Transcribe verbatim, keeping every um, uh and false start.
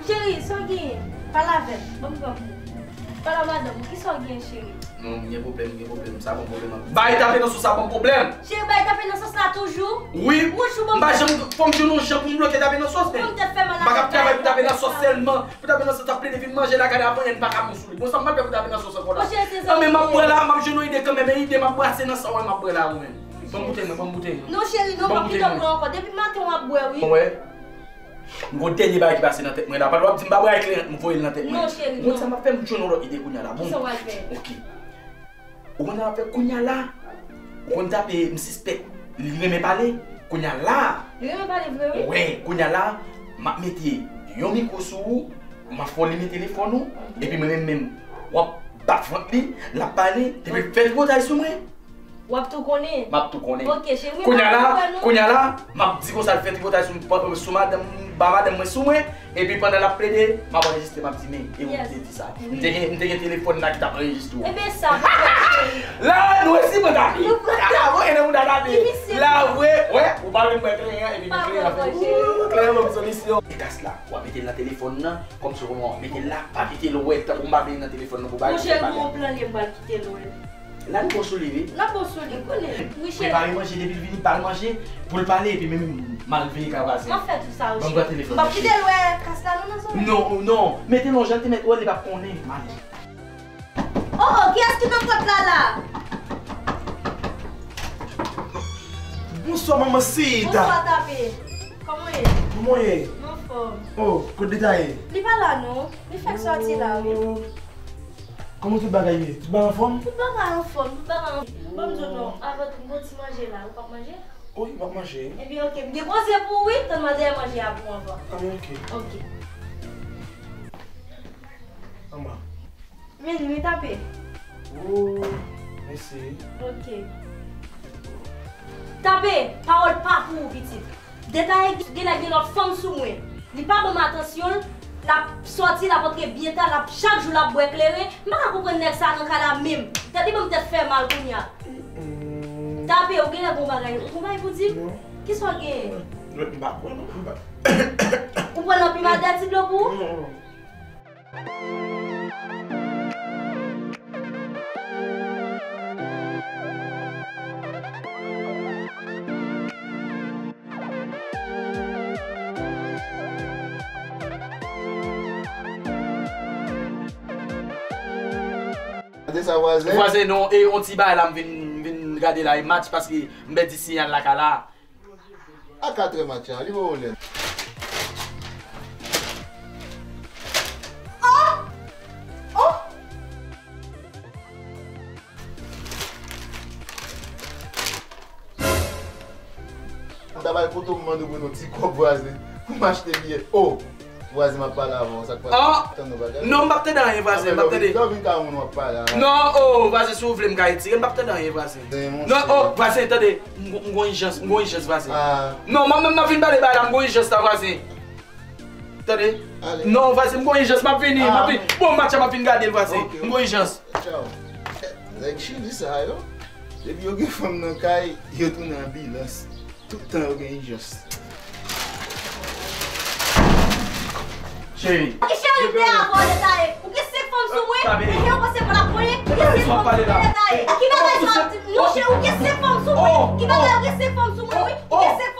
Cheri, sa w genyen? Pale avè m. Ban m pran pou ou. Pale a madanm ou. Kisa w genyen, cheri? Non, m gen pwoblèm, m gen pwoblèm. Sa ban m pwoblèm anpil. Bay tape nan sòs la ban m pwoblèm. Cheri, bay tape nan sòs la toujou? Wi. Wouyy, ou ban m. M pa janm, fò m jwenn yon jan pou m bloke tape nan sòs, men. Pou m te fè mal a tèt. M pa ka ap travay pou tape nan sòs sèlman. Pou tape nan sòs, t ap plede vin manje la, gade avanyè, m pa ka bon sou li. Bon, sa m pral fè pou tape nan sòs ankò la? Monchè, se zòrèy. An, men m ap bwè la, m ap jwenn yon ide kanmenm, men ide m ap brase nan sa w wè m ap bwè la, ou menm. Ban m goute mwen, ban m goute mwen. Non, cheri, non, m p ap kite w bwè ankò. Depi maten w ap bwè, wi. Bon, wè. M gon dènye bagay ki pase nan tèt mwen la. Pandan w ap di m pa bwè ak kleren, m voye l nan tèt mwen. Non, cheri, non. Ou konn sa m ap fè? M jwenn yon lòt ide kounye a la. Bon, kisa w al fè? Ok. Ou konn sa m ap fè kounye a la? Ou konn tape, m sispèk li renmen pale. Kounye a la. Li renmen pale vre, wi. Wè, kounye a la, m ap mete yon mikwo sou ou, m ap fè w limen telefòn ou, epi mwen menm, menm, w ap bat vant li, l ap pale, epi fè tripotay sou mwen. W ap tou konnen? M ap tou konnen. Ok, cheri, wi, kounye a la, kounye a la, m ap di konsa l fè tripotay sou, sou madanm, ba madanm mwen sou mwen, epi pandan l ap plede, m ap anrejistre, m ap di, men, e ou ki te di sa. M te gen, m te gen telefòn la ki t ap anrejistre w. Ebyen sa, m ap fè, cheri. La, nou resi pran tapi. Nou pran tapi. Bravo, e nan mouda tapi. Ki misye? La, vre, wè, ou pa menm wè kleren an, epi kleren an fè, cheri. Kleren an ban m solisyon. E kas la, w ap mete l nan telefòn nan, kòmsi w konn w ap mete l la, pa kite l wè, tankou m pa vle l nan telefòn nan pou bagay. Monchè, gon plan li, m pral kite l wè. La nou bon sou li, wi. N ap bon sou li, konnen. Wi, cheri. Prepare manje, depi l vini, ba l manje, pou l pale, epi menm m al veye kay vwazen. M ap fè tout sa, wi, cheri. Ban m pran telefòn nan, cheri. M p ap kite l wè kas la, non, nan zòn. Non, non. Mete l yon jan l te mèt wè l, li p ap konnen. M ale. Oh, oh, kiyès ki nan pòt la, la? Bonswa, manman Sita. Bonswa, Tape. Kòman w ye? Kòman w ye? M anfòm. Oh, kote Deta ye? Li pa la, non. Li fèk sòti la, wi. Oh. Kòman tout bagay ye? Tout bagay anfòm? Tout bagay anfòm, tout bagay anfòm. Ban m di w non, avan tou, m gon ti manje la, ou p ap manje? Wi, m ap manje. Ebyen, ok, m gen koze pou ou, wi, tann m al dèyè manje a pou ou anvan. Ebyen, ok. Ok. Anba. Vini, wi, Tape. Oh, mèsi. Ok. Tape, pawòl pa pou ou, pitit. Deta genlè gen lòt fanm sou mwen. Li pa ban m atansyon l, l ap sòti, l ap antre byen ta, l ap, chak jou l ap bwè kleren. M pa ka konprann nèg sa nan kay la menm. Tèt li ban m tèt fè mal kounye a. Mm. Tape, ou genlè gon bagay, ou gon bagay pou di m? Non. Kisa w genyen? Non, m pa kwè non, m pa. Ou pran nan pi mal de ti dlo pou ou? Non, non. Gade sa, vwazen. Vwazen, non, e yon ti bagay la, m vin, m vin gade la, e match, paske m pèdi siyal lakay la. A katrè match la, li voye w lè. Oh! Oh! M ta bay kote w, m mande w pou yon ti kòb, vwazen, pou m achte biyè. Oh! Vwazen, m ap pale avè w, sa k pase? Ah! Tann yon bagay. Non, m p ap tande anyen, vwazen, m p ap tande. Lè w vin ka moun w ap pale a. Non, oh, vwazen, si w vle, m ka retire, m p ap tande anyen, vwazen. Non, oh, vwazen, tande, m gon, m gon ijans, m gon ijans, vwazen. Ah. Non, mwen menm m ap vin pale bagay la, m gon ijans la, vwazen. Tande? Ale. Non, vwazen, m gon ijans, m ap vini, m ap vini. Ah. Bon, match la, m ap vin gade l, vwazen. Ok. M gon ijans. Tchaw. Nèg Chili sa yo, depi yo gen fanm nan kay, yo tounen anbilans. Tout tan yo gen ijans. Cheri. E cheri, m te avè w detaye. Ou gen senk fanm sou mwen? Tape. E ou panse m pa t ap konnen? Ou gen senk fanm sou mwen detaye. Ki bagay sa w ap di m? Non, cheri, ou gen senk fanm sou mwen. Ki bagay ou gen senk fanm sou mwen, wi? Ou gen senk